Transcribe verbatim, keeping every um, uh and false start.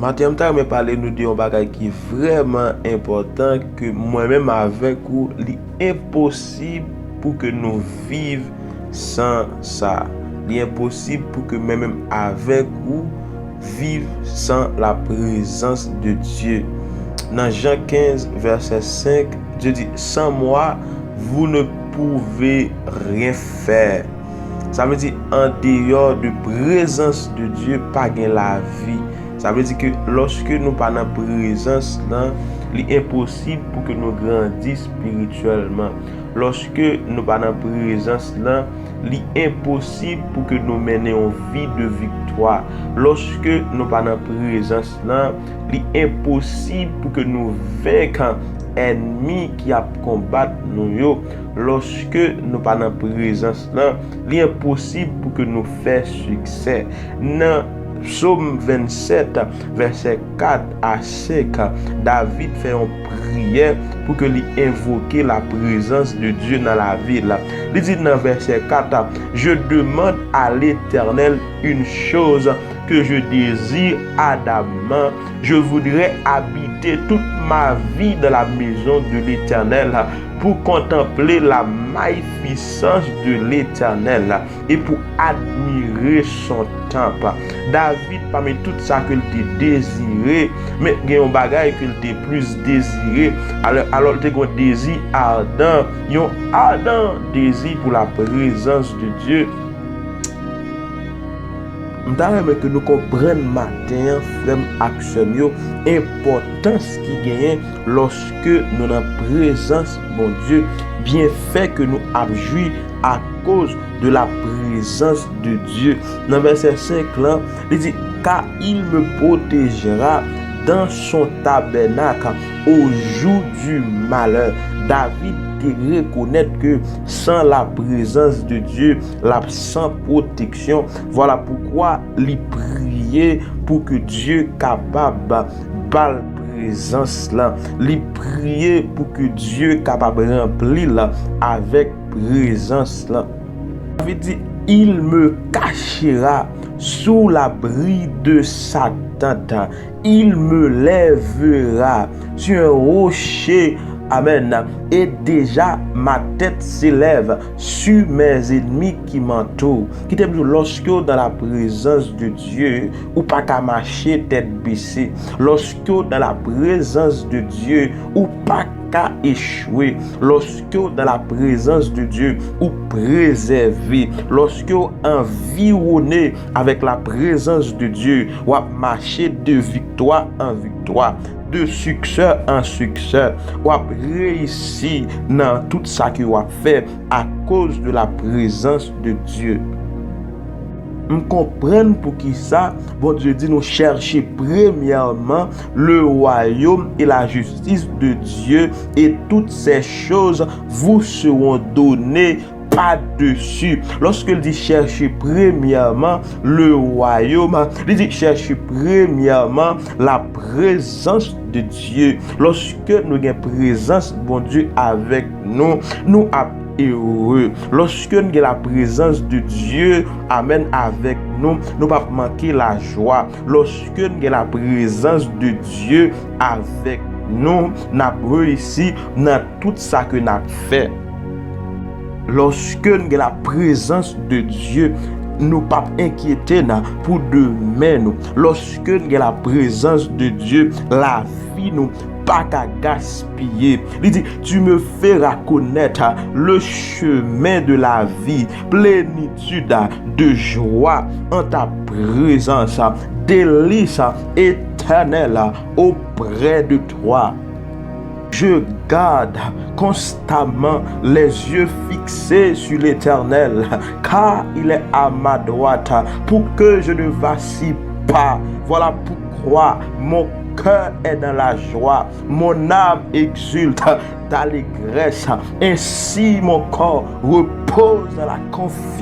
Maten an, m ta renmen pale nou de yon bagay ki vrèman enpòtan, ke mwen menm avèk ou, li enposib pou ke nou viv san sa. Li enposib pou ke mwen menm avèk ou viv san la prezans de Dye. Nan Jan kenz, vèsè senk, Dye di, Sans moi, vous ne pouvez rien faire. Sa vle di, andeyò de prezans de Dye, pa gen lavi. Sa vle di ke lòske nou pa nan prezans lan, li enposib pou ke nou grandi espirityèlman. Lòske nou pa nan prezans lan, li enposib pou ke nou mennen yon vi de viktwa. Lòske nou pa nan prezans lan, li enposib pou ke nou venk ènmi ki ap konbat nou yo. Lòske nou pa nan prezans lan, li enposib pou ke nou fè siksè. Nan Sòm vennsèt, vèsè kat a senk, David fè yon priyè pou ke li envoke la prezans de Dye nan lavi l. Li di nan vèsè kat, Je demande à l'Éternel une chose que je désire ardemment, je voudrais habiter toute ma vie dans la maison de l'Éternel pour contempler la magnificence de l'Éternel et pour admirer son temple. David, pami tout sa ke l te dezire, men gen yon bagay ke l te plis dezire. Alò, alò l te gen yon dezi adan, yon adan dezi pou la prezans de Dye. M ta renmen ke nou konprann maten an, frè m ak sè m yo, enpòtans ki genyen lòske nou nan prezans Bondye, byenfè ke nou ap jwi akoz de la prezans de Dye. Nan vèsè senk lan, li di, Car il me protégera dans son tabernacle au jour du malheur. David te rekonèt ke san la prezans de Dye, l ap san pwoteksyon. Vwala poukwa li priye pou ke Dye kapab ba l prezans lan. Li priye pou ke Dye kapab ranpli l avèk prezans lan. David di, Il me cachera sous l'abri de sa tente. Il me lèvera sur un rocher. Amen. Et déjà ma tête s'élève sur mes ennemis qui m'entourent. Ki te di w, lòske w dans la présence de Dieu, ou pa ka mache tèt bese. Lòske w dans la présence de Dieu, ou pa ka echwe. Lòske w dans la présence de Dieu, ou prezève. Lòske w anviwone avèk la prezans de Dye, w ap mache de viktwa an viktwa, de siksè an siksè. W ap reyisi nan tout sa ke w ap fè akoz de la prezans de Dye. M konprann poukisa Bondye di nou chèche premyèman le royaume et la justice de Dieu et toutes ces choses vous seront données pa desi. Lòske l di chèche premyèman le royaume, li di chèche premyèman la prezans de Dye. Lòske nou gen prezans Bondye avèk nou, nou ap ere. Lòske n gen la prezans de Dye, amèn, avèk nou, nou p ap manke lajwa. Lòske n gen la prezans de Dye avèk nou, n ap reyisi nan tout sa ke n ap fè. Lòske n gen la prezans de Dye, nou p ap enkyete n pou demen nou. Lòske n gen la prezans de Dye, lavi nou pa ka gaspiye. Li di, Tu me feras connaître le chemin de la vie, plénitude de joie en ta présence, délices éternelles auprès de toi. Je garde constamment les yeux fixés sur l'Éternel, car il est à ma droite, pour que je ne vacille pas. Voilà pourquoi mon cœur est dans la joie, mon âme exulte d'allégresse. Ainsi mon corps repose dans la confiance